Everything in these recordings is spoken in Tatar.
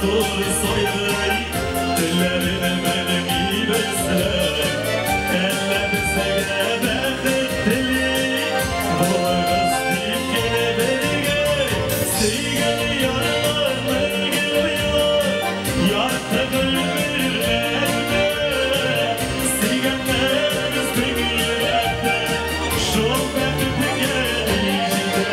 Матур сайлый, телләрен белмибезме? Әллә безгә бәхет тели? Булыгыз дип кенә бергә, сөйгән ярларны гел уйлап, якты гомерләрдә, сөйгәннәр безнең йөрәктә, шул бәхеткә ни җитә?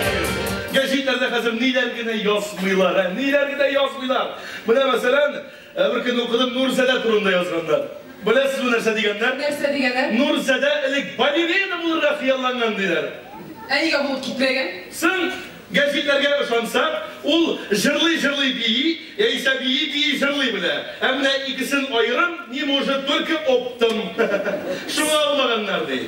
Гәҗитләрдә хәзер ниләр генә язмыйлар, ә? Ниләр генә язмыйлар. Менә мәсәлән, бер көн укыдым, Нурзадә турында язганнар. Беләсезме нәрсә дигәннәр? Нәрсә дигәннәр? Нурзадә элек балерина булырга хыялланган диләр. Ә нигә булып китмәгән? Соң, гәҗитләргә ышансак, ул җырлый-җырлый бии, яисә бии-бии җырлый белә. Ә менә икесен аерым не может, только оптом. Шуңа алмаганнар ди.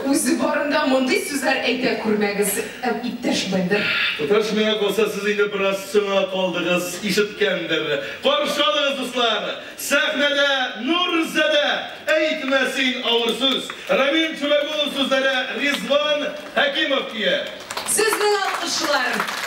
Үзе барында мондый сүзләр әйтә күрмәгез, иптәш Бендер. Туташ, миңа калса, сез инде бераз соңа калдыгыз, ишеткәндер. Каршы алыгыз, дуслар! Сәхнәдә Нурзадә! Әйтмә син авыр сүз! Рамил Чурагулов сүзләре, Ризван Хәкимов көе. Сезнең алкышлар!